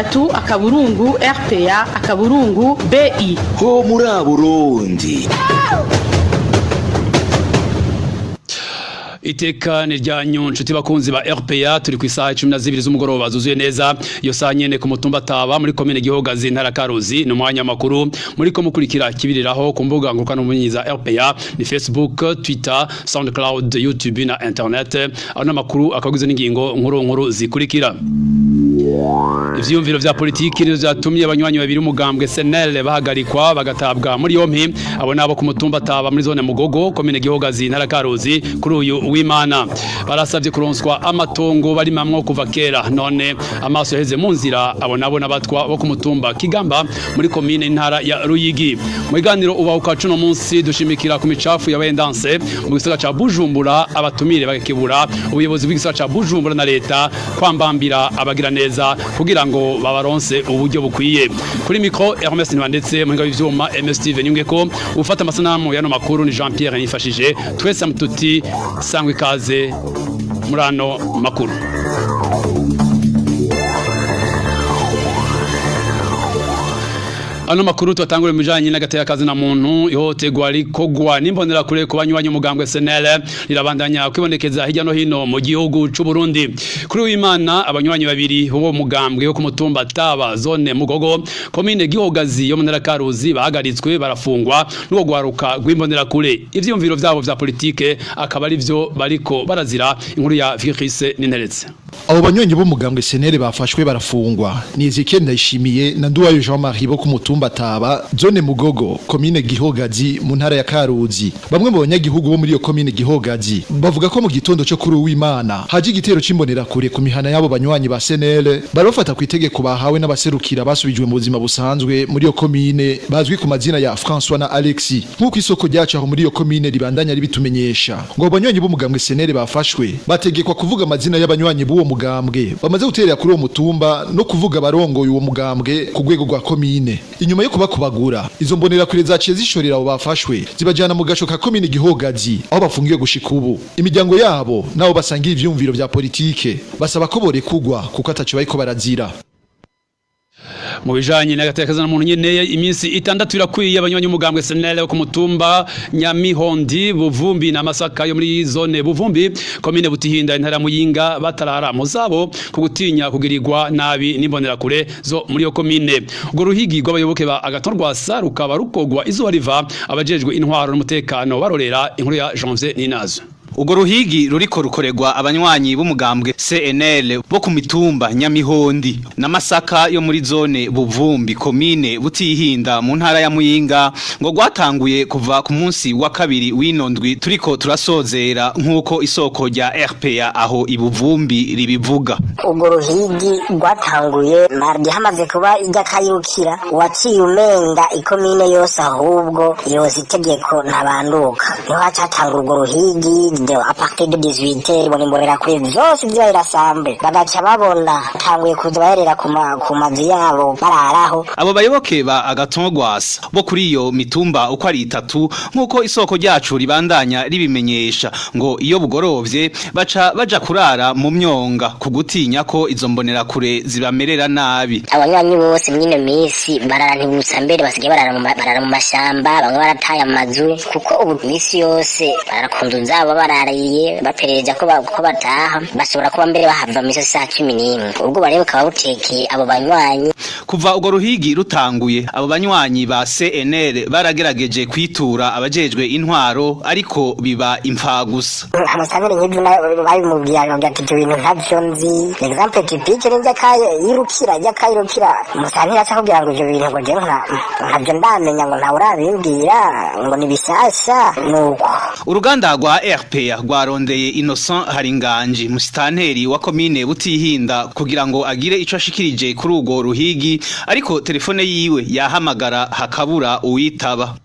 Tatu akaburungu rpa akaburungu bi. Ho muri Burundi. Iteka ni ryanyu, nshuti bakunzi ba RPA. Turi ku isaha 12 z'umugoroba zuzuye neza. Iyo saha nyene ku mutumba Taba muri komine Gihogazi, ntara Karuzi, ni umwanya makuru muri ko mukurikira kibiriraho ku mbuga ngurukana ubumenyi za RPA, ni Facebook, Twitter, SoundCloud, YouTube na internet. Aho n'amakuru akagizwe n'ingingo nkuru nkuru zikurikira: Ivyiyumviro vya politiki nivyo vyatumye abanywanyi babiri umugambwe SNL bahagarikwa, bagatabwa muri yompi. Abo nabo ku mutumba Taba muri zone Mugogo, komine Gihogazi, ntara Karuzi. Kuri uyu w'Imana barasavye kuronswa amatongo barimamwo kuva kera, none amaso yaheze mu nzira. Abo nabo nabatwa bo ku mutumba Kigamba muri komine intara ya Ruyigi. Mu biganiro ubahuka cuno munsi dushimikira ku micafu ya wendanse mu gisagara ca Bujumbura, abatumire bagakebura ubuyobozi bw'igisagara ca Bujumbura na leta kwambambira abagira neza kugira ngo babaronse uburyo bukwiye. Kuri micro, Hermes Ndetse, muhinga w'ivyuma MS Steven Nyungeko, ufata amasanamu yano makuru ni Jean Pierre Nifashije. Twese mututi sangwa ikaze muri ano makuru. Ano makuru tuatangure mu bijanye n'agateka kazi na muntu. Ihohoterwa rikogwa n'imbonera kure ku banywanyi umugambwe SNL rirabandanya kwibonekeza hirya no hino mu gihugu c'u Burundi. Kuri w'Imana abanywanyi babiri bo mugambwe wo ku mutumba Taba, zone Mugogo, komine Gihogazi yo mu ntara Karuzi bahagaritswe, barafungwa n'uwo gwaruka rw'imbonera kure. Ivyiyumviro vyabo vya politike akaba ari vyo bariko barazira. Inkuru ya Virise Ninteretse. Abo banywanyi b'umugambwe SNL bafashwe barafungwa ni Ezekiel Ndayishimiye na Nduwayo Jean Marie bo ku mutumba Taba, zone Mugogo, komine Gihogazi mu ntara ya Karuzi. Bamwe mu banyagihugu bo muri iyo komine Gihogazi bavuga ko mu gitondo cyo kuri uw'Imana haje igitero c'imbonera kure ku mihana y'abo banywanyi ba SNL, barabafata ku itegeko bahawe n'abaserukira basubijwe mu buzima busanzwe muri iyo komine bazwi ku mazina ya François na Alexis, nk'uko isoko ryacu aho muri iyo komine ribandanya ribitumenyesha. Ngo abo banywanyi b'umugambwe SNL bafashwe bategekwa kuvuga amazina y'abanywanyi b'uwo mugambwe bamaze guterera kuri uwo mutumba no kuvuga abarongoye uwo mugambwe ku rwego rwa komine. Inyuma yo kubakubagura, izo mbonera kure zaciye zishorera abo bafashwe, zibajana mu gasho ka komine Gihogazi aho bafungiwe gushika ubu. Imiryango yabo nabo basangiye ivyumviro vya politike basaba ko borekugwa kuko ataco bariko barazira. Mu bijanye n'agateka na muntu nyene, iminsi 6 irakwiye abanywanyi umugambwe SNL ku mutumba Nyamihondi, Buvumbi na Masaka yo muri zone Buvumbi, komine Butihinda, intara Muyinga batarara muzabo ku gutinya kugirirwa nabi n'imbonera kure zo muri yo komine. Ubwo ruhigi rw'abayoboke ba Agathon Rwasa rukaba rukogwa izuba riva, abajejwe intwaro n'umutekano barorera. Inkuru ya Janvier Ninazo. Ugo ruhigi ruriko rukorerwa abanywanyi b'umugambwe CNL bo ku mitumba Nyamihondi na Masaka yo muri zone Buvumbi, komine Butihinda mu ntara ya Muyinga, ngo rwatanguye kuva ku munsi wa kabiri w'inondwi turiko turasozera, nk'uko isoko rya RPA aho ibuvumbi ribivuga. Urwo ruhigi rwatanguye mardi hamaze kuba ijya waciye umenga ikomine yose ahubwo yose itegeko ntabanduka, niho hacatangura urwo ruhigi à partir de 18 ibona imbonera kuri vyose vyo irasambe, bagaca babona tanguye kuza baherera ku mazu yabo bararaho. Abo bayoboke ba Agathon Rwasa bo kuri iyo mitumba uko ari itatu, nk'uko isoko ryacu ribandanya ribimenyesha, ngo iyo bugorovye baca baja kurara mu myonga ku gutinya ko izo mbonera kure zibamerera nabi. Abanywanyi bose mwino misi barara ntibutsa mbere, basigaye barara mu mashamba, bamwe barataye amazu kuko ubu misi yose barara ku nzu zabo barariye baperereza ko bataha, bashobora kuba mbere bahava misi saa 11. Ubwo barebe bukaba butekeye abo banywanyi. Kuva urwo ruhigi rutanguye, abo banywanyi ba CNL baragerageje kwitura abajejwe intwaro ariko biba imfagusa. Amasantere nk'ivyo babimubwiye, akamubwira ati ivyo bintu ntavyo nzi. Exemple typique ni njya kayirukira umusanteri aca akubwira ngo ivyo bintu ngo jewe ntavyo ndamenya, ngo ntawe urabimbwira, ngo ni bishasha nuko. Uruganda rwa RPA rwarondeye Innocent Haringanji, musitanteri wa komine Butihinda, kugira ngo agire ico ashikirije kuri urwo ruhigi, ariko telefone yiwe yahamagara hakabura uwitaba.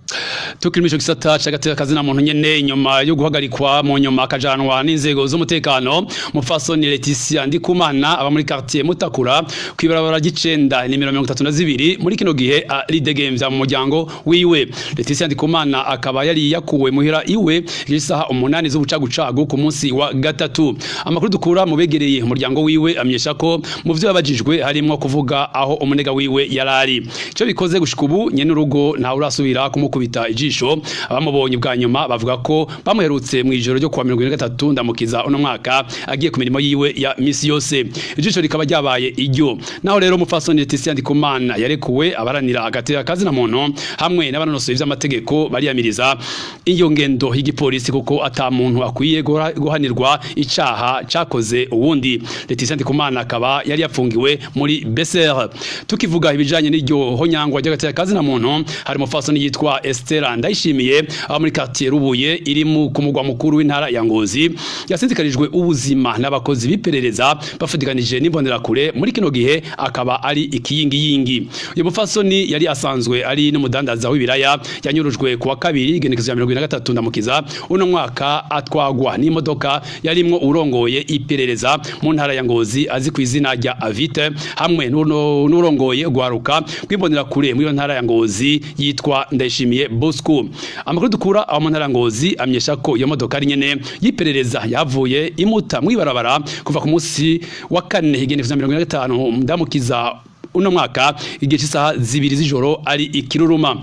Tukiri muri ico gisata c'agateka kazina muntu nyene, inyuma yo guhagarikwa mu nyuma akajanwa n'inzego z'umutekano, mufasoni Leticia Ndikumana aba muri quartier Mutakura kwibarabara ry'icenda nimero 32, muri kino gihe aridegemvya mu muryango wiwe. Leticia Ndikumana akaba yari yakuwe muhira iwe isaha 8 z'ubucagucagu ku munsi wa gatatu. Amakuru dukura mu begereye umuryango wiwe amenyesha ko mu vyo yabajijwe harimwo kuvuga aho umunega wiwe yarari. Ico bikoze, gushika ubu nyene urugo ntawe urasubira kumukubita ijisho. Abamubonye bwa nyuma bavuga ko bamuherutse mu ijoro ryo kuwa 23 Ndamukiza uno mwaka agiye ku mirimo yiwe ya misi yose, ijisho rikaba ryabaye iryo. Naho rero umupfasoni Leticia Ndikumana yarekuwe, abaranira agateka kazina muntu hamwe n'abanonosoye ivy'amategeko bariyamiriza iyo ngendo y'igipolisi, kuko ata muntu akwiye guhanirwa icaha cakoze uwundi. Leticia Ndikumana akaba yari yafungiwe muri BCR. Tukivuga ibijanye n'iryo honyangwa ry'agateka kazina muntu, hari umupfasoni yitwa Esther Ndayishimiye aba muri quartier Rubuye iri mu ku mugwa mukuru w'intara ya Ngozi, yasinzikarijwe ubuzima n'abakozi b'iperereza bafatikanije n'imbonerakure. Muri kino gihe akaba ari ikiyingiyingi. Uyu mupfasoni yari asanzwe ari n'umudandaza w'ibiraya. Yanyurujwe kuwa kabiri igenekerezo ya 23 Ndamukiza uno mwaka, atwagwa n'imodoka yarimwo urongoye iperereza mu ntara ya Ngozi azi ku izina rya Avite, hamwe n'urongoye gwaruka rw'imbonerakure muri iyo ntara ya Ngozi yitwa Ndayishimiye Bosco. Amakuru dukura aho mu ntara ya Ngozi amenyesha ko iyo modoka ari nyene y'iperereza yavuye imuta mwibarabara kuva ku munsi wa kane igenekerezo ya 25 Ndamukiza uno mwaka igihe cy'isaha 2 z'ijoro ari ikiruruma.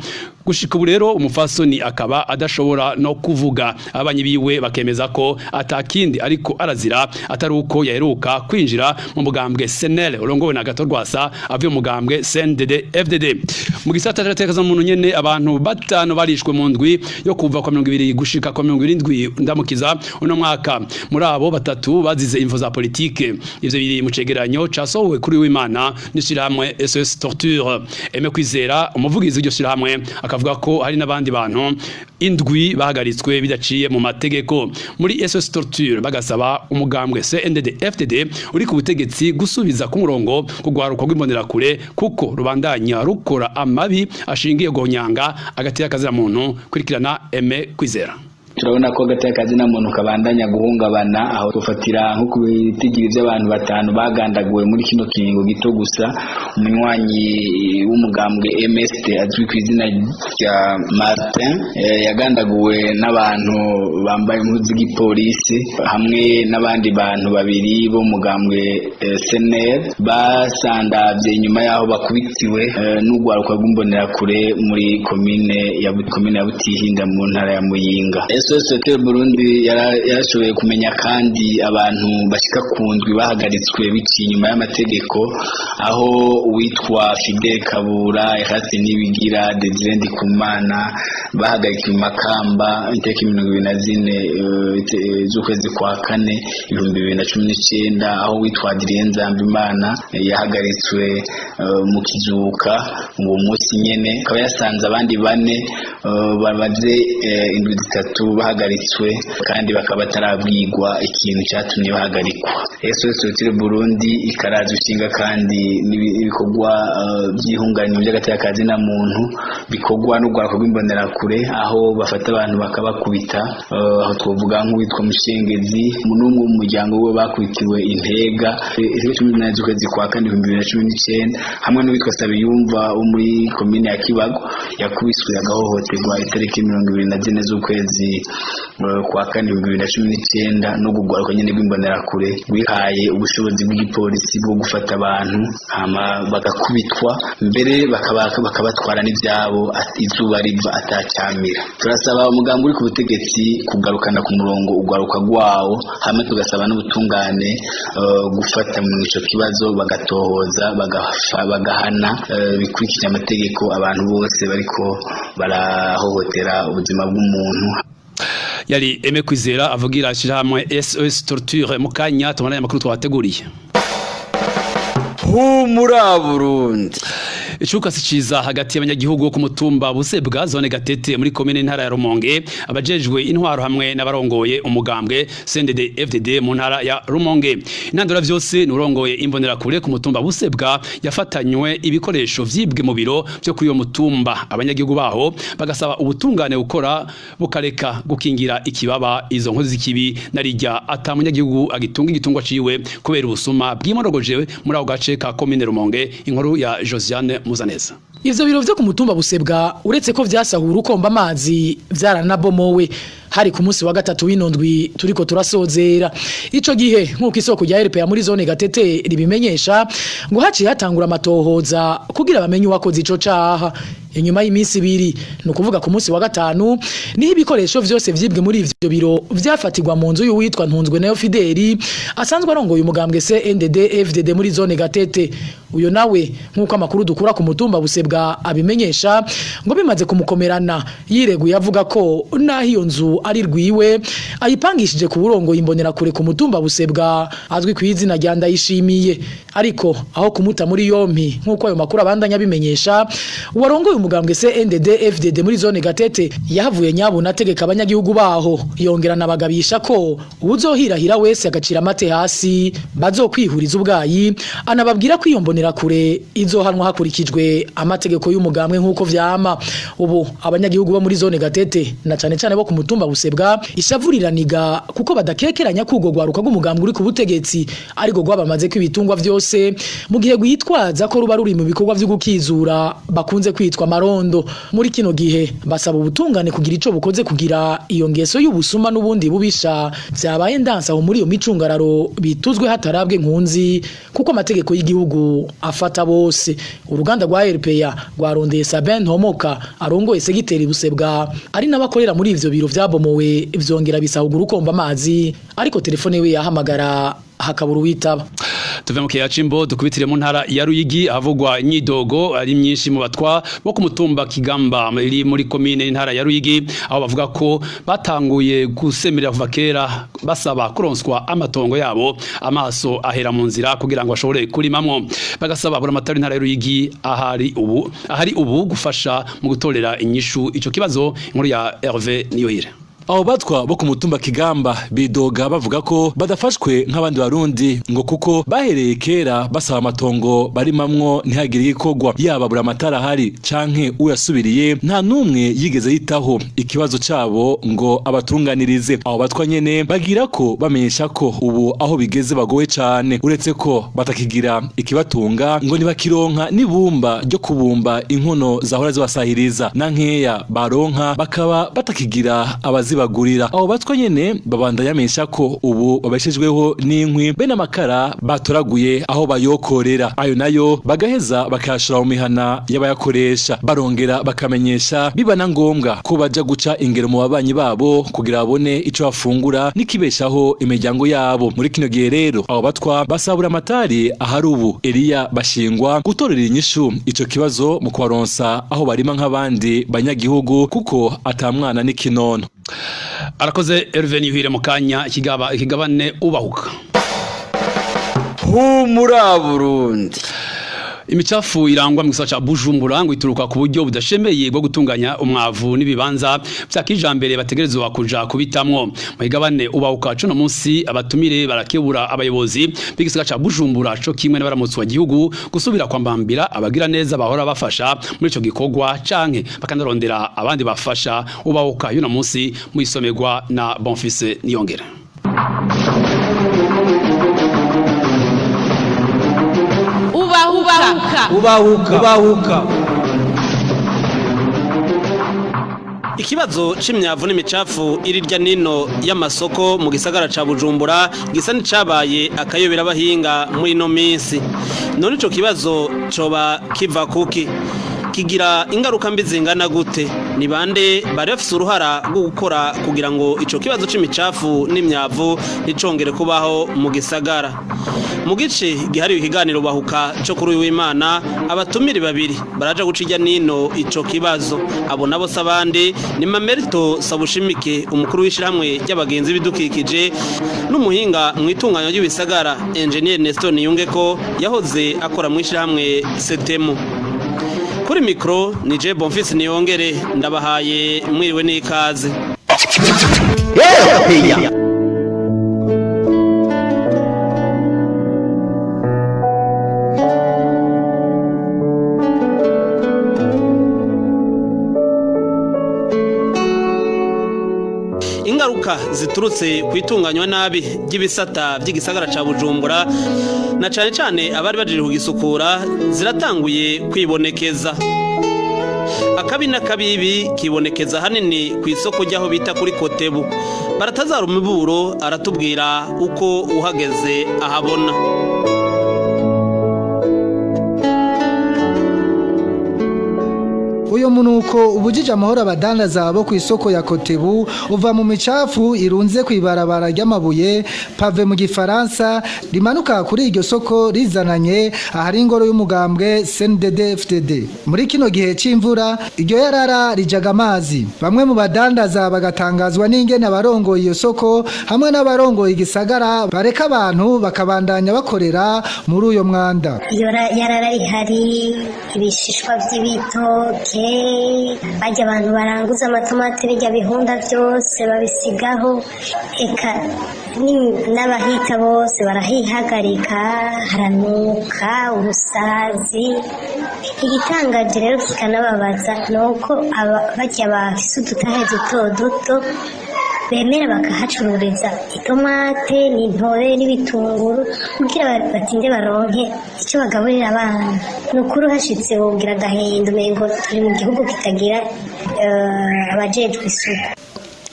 Gushika ubu rero umufasoni akaba adashobora no kuvuga. Abanyi biwe bakemeza ko atakindi ariko arazira atari uko yaheruka kwinjira mu mugambwe CNL urongowe na Gato Rwasa avuye mu mugambwe CNDD FDD. Mu gisata c'agateka muntu nyene, abantu batanu barishwe mu ndwi yo kuva kwa 20 gushika kwa 70 Ndamukiza uno mwaka. Muri abo, batatu bazize imvo za politike. Ivyo biri mu cegeranyo casohowe kuri w'Imana n'ishirahamwe SOS Torture. Aime Kwizera, umuvugizi w'iryo shirahamwe, akavuga ko hari n'abandi bantu indwi bahagaritswe bidaciye mu mategeko. Muri SOS Torture bagasaba umugambwe CNDD FDD uri ku butegetsi gusubiza ku murongo kugwaruka rw'imbonerakure, kuko rubandanya rukora amabi ashingiye gonyanga agateka kazira muntu. Kurikirana Aime Kwizera. Turabona ko agateka kazina muntu kabandanya guhungabana. Aho tufatira nko ku bitigiri by'abantu batanu bagandaguwe muri kino kiringo gito gusa. Umunywanyi w'umugambwe MSD azwi ku izina rya Martin yagandaguwe n'abantu bambaye impuzu z'igipolisi hamwe n'abandi bantu babiri bo mu mugambwe SNL basandavye inyuma yaho bakubitiwe n'urwaruka rw'imbonerakure muri komine ya Butihinda mu ntara ya Muyinga. SOS Burundi yarashoboye kumenya kandi abantu bashika ku ndwi bahagaritswe biciye inyuma y'amategeko, aho uwitwa Fidel Kabura, Eraste Nibigira, Desire Ndikumana bahagarikiwe mu Makamba itariki 24 z'ukwezi kwa kane 2019, aho uwitwa Adrien Nzambimana yahagaritswe mu Kizuka uwo munsi nyene, akaba yasanze abandi bane bamaze indwi 3 bahagaritswe kandi bakaba batarabwirwa ikintu cyatumye bahagarikwa. SOS Burundi ikaraza ishinga kandi n'ibikorwa by'ihungabanywa by'agateka kazina muntu bikorwa n'urwaruka rw'imbonerakure, aho bafata abantu bakabakubita. Aho twovuga nk'uwitwa Mushengezi n'umwe mu muryango we bakubitiwe intega itariki 18 z'ukwezi kwa kane 2019, hamwe n'uwitwa Sabiyumva wo muri komine ya Kibago yakubiswe agahohoterwa itariki 24 z'ukwezi kwa kane 2019 no kugwaruka nyene rw'imbonerakure rwihaye ubushobozi bw'igipolisi bwo gufata abantu hama bagakubitwa, mbere bakabatwara n'ivyabo izuba riva atacamira. Turasaba umugambi uri ku butegetsi kugarukana ku murongo ugwaruka rwawo, hamwe tugasaba n'ubutungane gufata mu ico kibazo, bagatohoza, bagahana bikurikije amategeko abantu bose bariko barahohotera ubuzima bw'umuntu. Yari Aime Kwizera avugira ishirahamwe SOS Torture. Mu kanya tubona amakuru twabateguriye. Humura Burundi. Icuka si ciza hagati y'abanyagihugu ku mutumba Busebwa, zone Gatete, muri komine ntara ya Rumonge. Abajejwe intwaro hamwe n'abarongoye umugambwe CNDD FDD mu ntara ya Rumonge. Intandaro vyose nurongoye imbonerakure ku mutumba Busebwa yafatanywe ibikoresho vyibwe mu biro byo kuri uyo mutumba. Abanyagihugu baho bagasaba ubutungane gukora, bukareka gukingira ikibaba izo nkozi z'ikibi, narijya ata munyagihugu agitunga igitungwa ciwe kubera ubusuma bwimorogojewe muri ako gace ka komine Rumonge. Inkuru ya Josiane Muzaneza. Ivyo biro vyo ku mutumba Busebwa, uretse ko vyasahura ukomba amazi, vyaranabomowe. Hari ku munsi wa gatatu w'inondwi turiko turasozera. Ico gihe, nk'uko isoko rya RPA muri zone Gatete ribimenyesha, ngo haciye hatangura amatohoza kugira bamenye uwakoze ico caha. Inyuma y'iminsi 2, ni ukuvuga ku munsi wa gatanu, niho ibikoresho vyose vyibwe muri ivyo biro vyafatirwa mu nzu y'uwitwa Ntunzwe nayo Fideli, asanzwe arongoye umugambwe CNDD FDD muri zone Gatete. Uyo nawe, nk'uko amakuru dukura ku mutumba Busebwa abimenyesha, ngo bimaze kumukomerana yireguye avuga ko naho iyo nzu ari rwiwe, ayipangishije ku burongo imbonerakure ku mutumba Busebwa azwi ku izina rya Ndayishimiye. Ariko aho kumuta muri yompi, nk'uko ayo makuru abandanya abimenyesha, uwarongoye umugambwe CNDD FDD muri zone Gatete yahavuye nyabuna ategeka abanyagihugu baho, yongera nabagabisha ko uwuzohirahira wese agacira amate hasi bazokwihuriza ubwayi, anababwira ko iyo mbonerakure izohanwa hakurikijwe amategeko y'umugambwe nk'uko vyama. Ubu abanyagihugu bo muri zone Gatete, na cane cane bo ku mutumba Busebwa, ishavuriraniga kuko badakekeranya kugo gwaruka rw'umugambwe uri ku butegetsi ariko gwabamaze ko ibitungwa vyose, mu gihe gwitwaza ko ruba ruri mu bikorwa vyo gukizura bakunze kwitwa marondo. Muri kino gihe basaba ubutungane kugira ico bukoze kugira iyo ngeso y'ubusuma n'ubundi bubisha vyabaye ndansa aho muri iyo micungararo bituzwe hatarabwe nkunzi, kuko amategeko y'igihugu afata bose. Uruganda rwa RPA rwarondeye Sabin Ntomoka arongoye segiteri Busebwa, ari n'abakorera muri ivyo biro vyabomowe vyongera bisahugura ukomba amazi, ariko telefone we yahamagara hakabura uwitaba. Tuve mu kiyaya c'Imbo, dukubitire mu ntara ya Ruyigi, ahavugwa imyidogo ari myinshi mu batwa bo ku mutumba Kigamba iri muri komine intara ya Ruyigi, aho bavuga ko batanguye gusemerera kuva kera basaba kuronswa amatongo yabo, amaso ahera mu nzira, kugira ngo bashobore kurimamwo. Bagasaba buramatari intara ya Ruyigi ahari ubu gufasha mu gutorera inyishu ico kibazo. Inkuru ya Hervé Niyohire. Abo batwa bo ku mutumba Kigamba bidoga bavuga ko badafashwe nk'abandi Barundi, ngo kuko bahereye kera basaba amatongo barimamwo ntihagire igikorwa. Yaba buramatari ahari canke uyasubiriye, nta n'umwe yigeze yitaho ikibazo cabo ngo abatunganirize. Abo batwa nyene bagira ko bamenyesha ko ubu aho bigeze bagowe cane, uretse ko batakigira ikibatunga, ngo ntibakironka n'ibumba ryo kubumba inkono zahora zibasahiriza, na nkeya baronka bakaba batakigira abazibagurira. Abo batwa nyene babandanya bamenyesha ko ubu babeshejweho n'inkwi be n'amakara batoraguye aho bayokorera, ayo nayo bagaheza bakayashora mu mihana y'abayakoresha. Barongera bakamenyesha biba na ngombwa ko baja guca ingero mu babanyi babo kugira babone ico bafungura n'ikibeshaho imiryango yabo. Muri kino gihe rero, abo batwa basaba buramatari ahari ubu Eliya Bashingwa gutorera inyishu ico kibazo mu kubaronsa aho barima nk'abandi banyagihugu, kuko ata mwana n'ikinono. Arakoze Hervé Niyohire. Mu kanya ikigaba ikigabane Ubahuka. Humura Burundi. Imicafu irangwa mu gisagara ca Bujumbura ngo ituruka ku buryo budashemeye bwo gutunganya umwavu n'ibibanza vya kijambere bategerezwa kuja kubitamwo. Mu migabane Ubahuka cuno munsi, abatumire barakebura abayobozi b'igisagara ca Bujumbura co kimwe n'abaramutsi wa gihugu gusubira kwambambira abagira neza bahora bafasha muri ico gikorwa, canke bakanarondera abandi bafasha. Ubahuka y'uno munsi muisomerwa na Bonfils Niyongera. Ubahuka. Ubahuka, ubahuka. Ikibazo c'imyavu n'imicafu irirya nino y'amasoko mu gisagara ca Bujumbura gisa n'icabaye akayobera abahinga muri ino minsi. None ico kibazo coba kiva kuki? Kigira ingaruka mbi zingana gute? Ni bande bari bafise uruhara rwo gukora kugira ngo ico kibazo c'imicafu n'imyavu nicongere kubaho mu gisagara? Mu gice gihariwe ikiganiro Bahuka cyo kuri uyu w'Imana, abatumire babiri baraja guca irya nino ico kibazo. Abo nabo s'abandi, ni Mamerito Sabushimike, umukuru w'ishirahamwe ry'abagenzi b'ibidukikije, n'umuhinga mu itunganywa ry'ibisagara, Engineer Nestor Niyungeko, yahoze akora mu ishirahamwe Setemu. Kuri mikro ni Je Bonfils Niyongere, ndabahaye mwiriwe n'ikaze. Ingaruka ziturutse ku itunganywa nabi ry'ibisata by'igisagara ca Bujumbura na cane cane abari bajije kugisukura ziratanguye kwibonekeza. Akabi n'akabibi kibonekeza hanini ku isoko ry'aho bita kuri Kotebu. Baratazara umuburo aratubwira uko uhageze ahabona. Uyo munuko ubujije amahoro abadandaza bo ku isoko ya Kotebu uva mu micafu irunze kwibarabara ry'amabuye pave mu gifaransa rimanuka kuri iryo soko rizananye ahari ingoro y'umugambwe CNDD-FDD. Muri kino gihe c'imvura iryo yarara rijaga amazi. Bamwe mu badandaza bagatangazwa n'ingene abarongoye iyo soko hamwe n'abarongoye igisagara bareka abantu bakabandanya bakorera muri uyo mwanda. Iyo yarara rihari ibishishwa vy'ibitoke, bajya abantu baranguza amatomati bijya bihunda byose babisigaho, eka n'abahita bose barahihagarika, haranuka urusazi. Igitangaje rero kikanababaza ni uko bajya bafise udutahe duto duto bemera bakahacururiza itomate n'intore n'ibitunguru kugira batinde baronke icyo bagaburira abana. Ni ukuri uhashitse wogira agahinda umengo turi mu gihugu kitagira abajejwe isuku.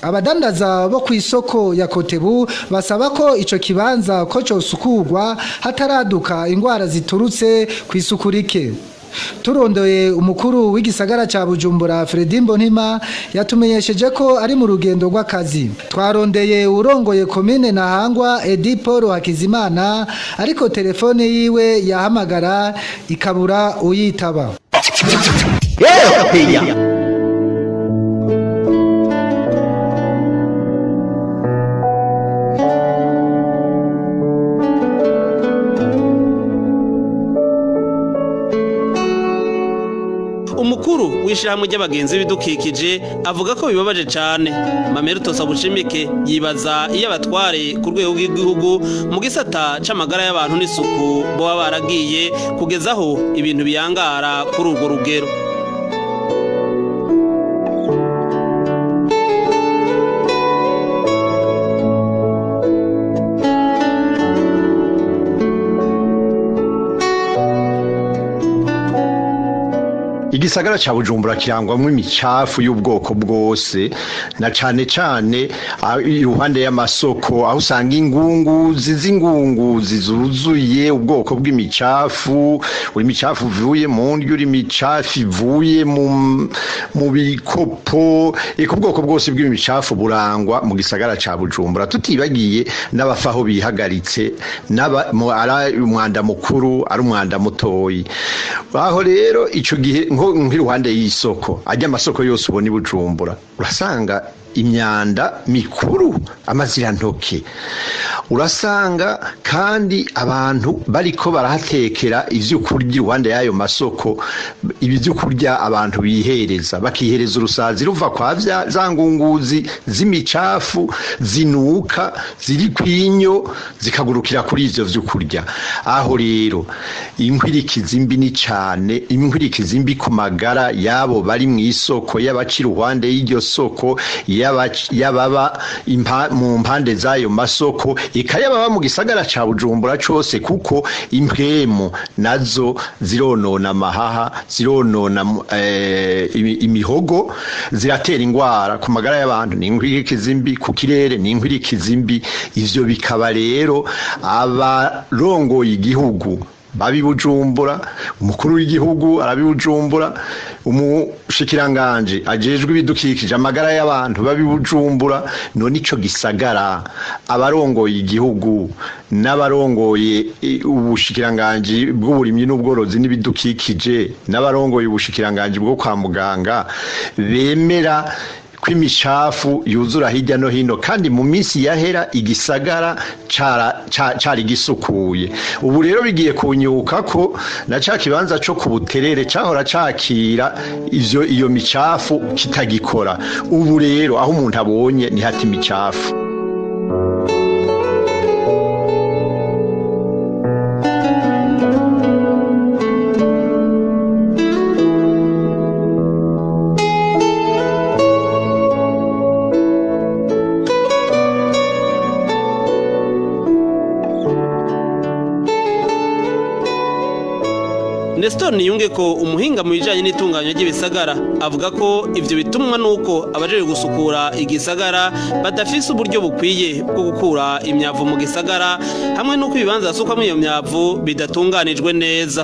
Abadandaza bo ku isoko ya Kotebu basaba ko ico kibanza ko cosukurwa hataraduka ingwara ziturutse ku isuku rike. Turondoye umukuru w'igisagara ca Bujumbura Fredy Mbonimpa yatumenyesheje ko ari mu rugendo rw'akazi. Twarondeye urongoye komine Ntahangwa Edi Paul Hakizimana ariko telefone yiwe yahamagara ikabura uyitaba. Umukuru w'ishirahamwe ry'abagenzi b'ibidukikije avuga ko bibabaje cane. Mamerto Sabushimike yibaza iyo abatware ku rwego rw'igihugu mu gisata c'amagara y'abantu n'isuku boba baragiye kugezaho ibintu biyangara kuri urwo rugero. Igisagara ca Bujumbura kirangwamwo imicafu y'ubwoko bwose na cane cane iruhande y'amasoko aho usanga ingunguzi z'ingunguzi zuzuye ubwoko bw'imicafu. Uri micafu ivuye mu ndyo, uri micafu ivuye mu bikopo, eka ubwoko bwose bw'imicafu burangwa mu gisagara ca Bujumbura, tutibagiye n'abafaho bihagaritse ari umwanda mukuru ari umwanda mutoyi. Aho rero ico gihe nk'iruhande y'isoko ajya amasoko yose ubona i Bujumbura urasanga imyanda mikuru amazirantoke, urasanga kandi abantu bariko barahatekera ivyo kurya iruhande y'ayo masoko, ibyo kurya abantu bihereza bakihereza urusazi ruva kwa za ngunguzi z'imicafu zinuka ziri kwinyo zikagurukira kuri ivyo vyo kurya. Aho rero inkwirikizi mbi ni cane, inkwirikizi mbi ku magara yabo bari mu isoko, y'abaca iruhande y'iryo soko, yababa mu mpande z'ayo masoko, ikayababa mu gisagara ca Bujumbura cose, kuko impwemu nazo zironona amahaha, zironona imihogo, ziratera ingwara ku magara y'abantu, ni inkwirikizi mbi ku kirere, ni inkwirikizi mbi. Ivyo bikaba rero abarongoye igihugu babibujumbura, umukuru w'igihugu arabibujumbura, umushikiranganje ajejwe ibidukikije amagara y'abantu babibujumbura. None ico gisagara abarongoye igihugu n'abarongoye ubushikiranganje bw'uburimyi n'ubworozi n'ibidukikije n'abarongoye ubushikiranganje bwo kwa muganga bemera Kw'imicafu yuzura hirya no hino, kandi mu minsi yahera igisagara cari gisukuye. Ubu rero bigiye kunyuka ko na ca kibanza co ku Buterere cahora cakira ivyo iyo micafu kitagikora. Ubu rero aho umuntu abonye ni hati imicafu. Nestor Niyunge ko umuhinga mu bijanye n'itunganywa ry'ibisagara avuga ko ivyo bitumwa nuko abajejwe gusukura igisagara badafise uburyo bukwiye bwo gukura imyavu mu gisagara, hamwe nuko ibibanza basukwamwo iyo myavu bidatunganijwe neza.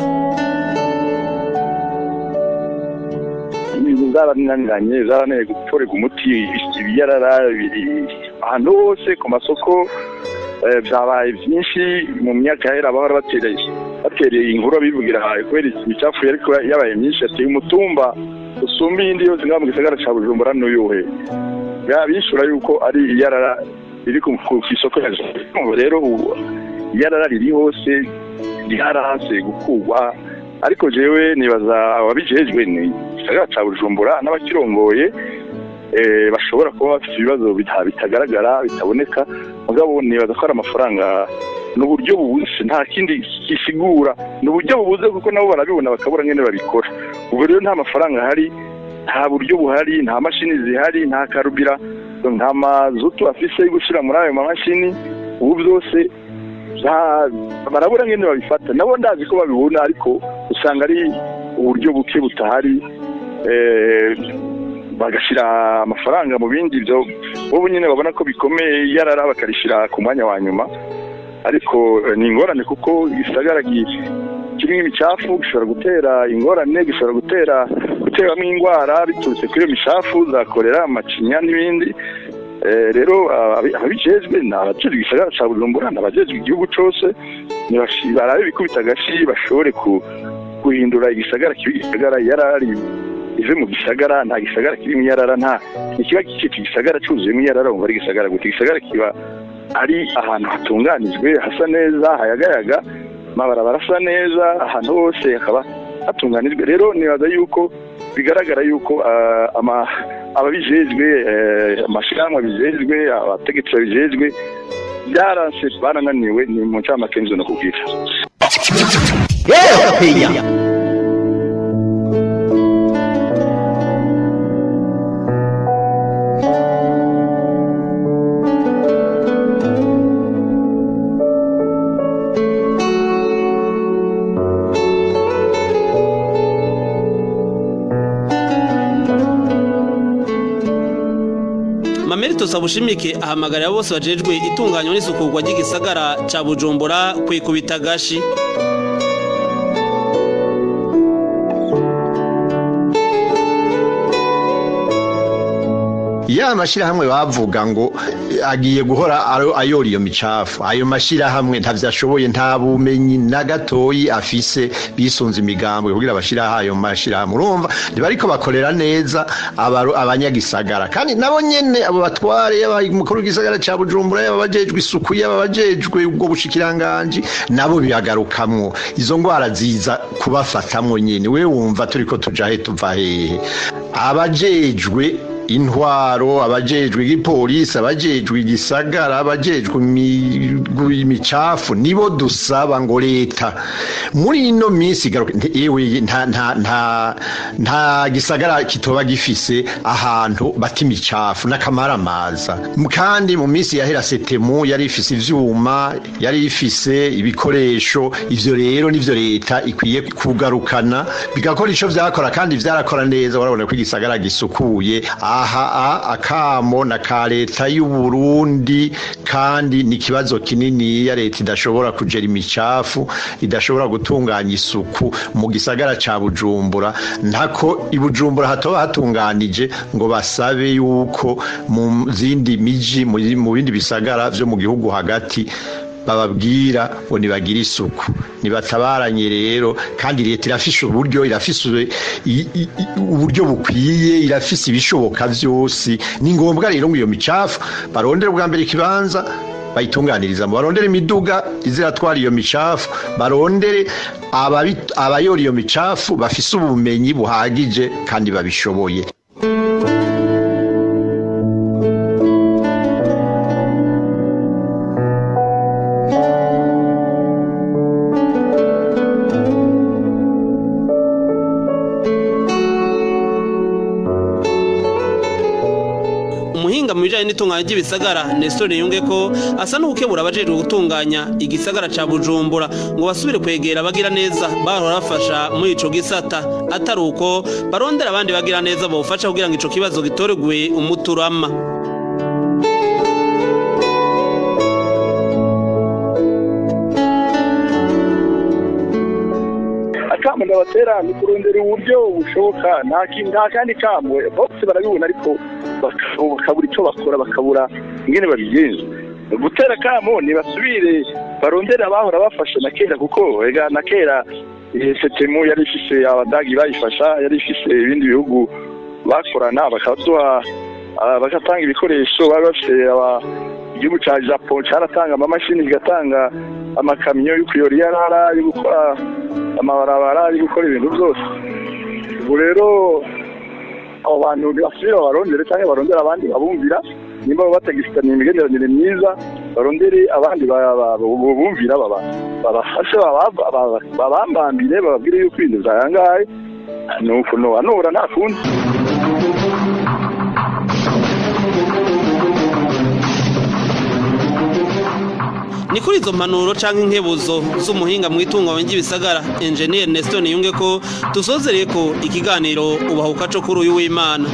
Ibintu zarananiranye, zarananiye gutorerwa umuti. Ibiyarara biri ahantu hose ku masoko, vyabaye vyinshi. Mu myaka yahera bahora batereye inkuru bivugira kubera imicafu yariko yabaye myinshi, ati umutumba usumba iyindi yose ngaha mu gisagara ca Bujumbura n'uyuhe? Bishura yuko ari iyarara riri ku isoko ya Jabe. Rero ubu iyarara riri hose, ryaranse gukurwa. Ariko jewe nibaza ababijejwe ni gisagara ca Bujumbura n'abakirongoye, bashobora kuba bafite ibibazo bitagaragara, bitaboneka, mugabo nibaza ko ari amafaranga n'uburyo bubuze, nta kindi gisigura, n'uburyo bubuze, kuko nabo barabibona bakabura ngene babikora. Ubu rero nta mafaranga ahari, nta buryo buhari, nta mashini zihari, nta karubira, nta mazutu afise yo gushira muri ayo mamashini. Ubu byose barabura ngene babifata. Nabo ndazi ko babibona, ariko usanga ari uburyo buke butahari, bagashira amafaranga mu bindi byo bo nyine babona ko bikomeye, yarara bakarishira ku mwanya wa nyuma. Ariko ni ingorane, kuko igisagara kirimo imicafu gishobora gutera ingorane, gishobora guteramo ingwara biturutse kuri iyo micafu za korera, amacinya n'ibindi. Rero ababijejwe ni abajejwe igisagara ca Bujumbura, ni abajejwe igihugu cose, barabe bikubita agashi bashobore guhindura igisagara kibe igisagara, yarari ive mu gisagara. Nta gisagara kirimo iyarara, nta ikiba gicika igisagara cuzuyemo iyarara, wumva ari igisagara gute? Igisagara kiba ari ahantu hatunganijwe, hasa neza, hayagayaga, amabarabara asa neza, ahantu hose hakaba hatunganijwe. Rero nibaza yuko bigaragara yuko ababijejwe, amashirahamwe abijejwe, abategetsi babijejwe byaranse, barananiwe. Ni mu ncamake nzo nakubwira. Mamerito Sabushimike ahamagarira bose bajejwe itunganywa n'isukurwa ry'igisagara ca Bujumbura kwikubita gashi. Ya mashirahamwe bavuga ngo agiye guhora ayora iyo micafu, ayo mashirahamwe ntavyashoboye, nta bumenyi na gatoyi afise, bisunze imigambwe kugira bashiraho ayo mashirahamwe. Urumva ntibariko bakorera neza abanyagisagara, kandi nabo nyene abo batware, yaba umukuru w'igisagara ca Bujumbura, yaba abajejwe isuku, yaba abajejwe ubwo bushikiranganji, nabo bibagarukamwo. Izo ngwara ziza kubafatamwo nyene. We wumva turiko tuja he, tuva hehe? Abajejwe intwaro, abajejwe igipolisi, abajejwe igisagara, abajejwe imicafu, nibo dusaba ngo leta muri ino minsi igaruke. Yewe, nta gisagara kitoba gifise ahantu bata imicafu n'akamaramaza. Kandi mu minsi yahera setemu yari ifise ivyuma, yari ifise ibikoresho. Ivyo rero nivyo leta ikwiye kugarukana, bigakora ico vyakora, kandi vyarakora neza. Warabona ko igisagara gisukuye. Aha akamo na ka leta y'u Burundi, kandi ni ikibazo kinini ya leta idashobora kugera imicafu, idashobora gutunganya isuku mu gisagara ca Bujumbura. Ntako i Bujumbura hatoba hatunganije ngo basabe yuko mu zindi miji, mu bindi bisagara vyo mu gihugu hagati Bababwira ngo nibagire isuku, nibatabaranye rero. Kandi leta irafishe uburyo, irafise uburyo bukwiye, irafise ibishoboka vyose. Ni ngombwa rero ngo iyo micafu barondere ubwa mbere ikibanza bayitunganirizamo, barondere imiduga iziratwara iyo micafu, barondere abayora iyo micafu bafise ubumenyi buhagije kandi babishoboye. Umuhinga mu bijanye n'itunganya ry'ibisagara Nestor Niyunge ko asa n'ukebura abajejwe gutunganya igisagara ca Bujumbura ngo basubire kwegera abagira neza bahora bafasha muri ico gisata, atari uko barondera abandi bagira neza bofasha kugira ngo ico kibazo gitoregwe umuturama. Akamo ndabatera ni kurondera uburyo bushoboka, nta kandi kamwe bose barabibona, ariko bakabura icyo bakora, bakabura ingene babigenza. Gutera kamo ntibasubire barondera abahora bafasha na kera, kuko ega na kera setemu yari ifise abadagi bayifasha, yari ifise ibindi bihugu bakorana bakaduha, bagatanga ibikoresho. Bari bafise igihugu ca Japon caratanga amamashini, kigatanga amakamyo yo kuyora iyarara, yo gukora amabarabara, yo gukora ibintu byose. Ubu rero abo bantu ntibasubira barondere, cyangwa barondere abandi babumvira. Nimba batagifitaniye imigenderanire myiza, barondere abandi bumvira, babafashe, babambambire, bababwire yuko ibintu vyayangaye. Nuko nobanura nta kundi. Ni kuri izo mpanuro canke inkebuzo z'umuhinga mu itunganywa ry'ibisagara Engineer Nestor Niyunge ko dusozereye ko ikiganiro Ubahuka co kuri uyu w'Imana.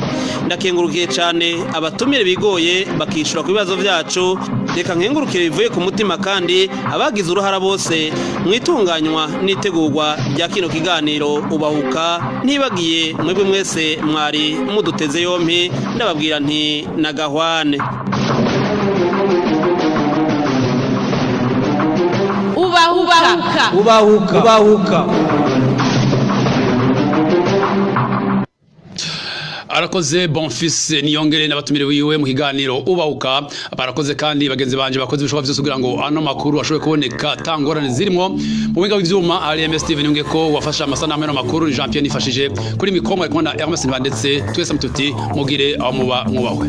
Ndakengurukiye cane abatumire bigoye bakishura ku bibazo vyacu. Reka nkengurukire bivuye ku mutima kandi abagize uruhara bose mu itunganywa n'itegurwa rya kino kiganiro Ubahuka, ntibagiye mwebwe mwese mwari muduteze yompi. Ndababwira nti nagahwane. Ubahuka. Ubahuka. Ubahuka. Arakoze Bonfils Niyongere n'abatumire wiwe mu kiganiro Ubahuka. Barakoze kandi bagenzi banje bakoze ibishoboka byose kugira ngo ano makuru ashobore kuboneka tangorane zirimo. Mu buhinga bw'ivyuma ari MS Steven Niyonge ko wafasha amasanamu y'ano makuru, ni Jean Pierre nifashije kuri mikoro, ari kumwe na Hermes Ndetse. Twese mututi mugire aho muba mwubahwe.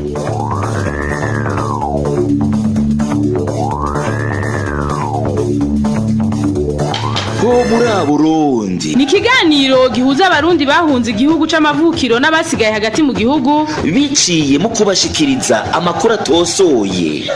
Ho muri Burundi Ni ikiganiro gihuza abarundi bahunze igihugu c'amavukiro n'abasigaye hagati mu gihugu biciye mu kubashikiriza amakuru atosoye.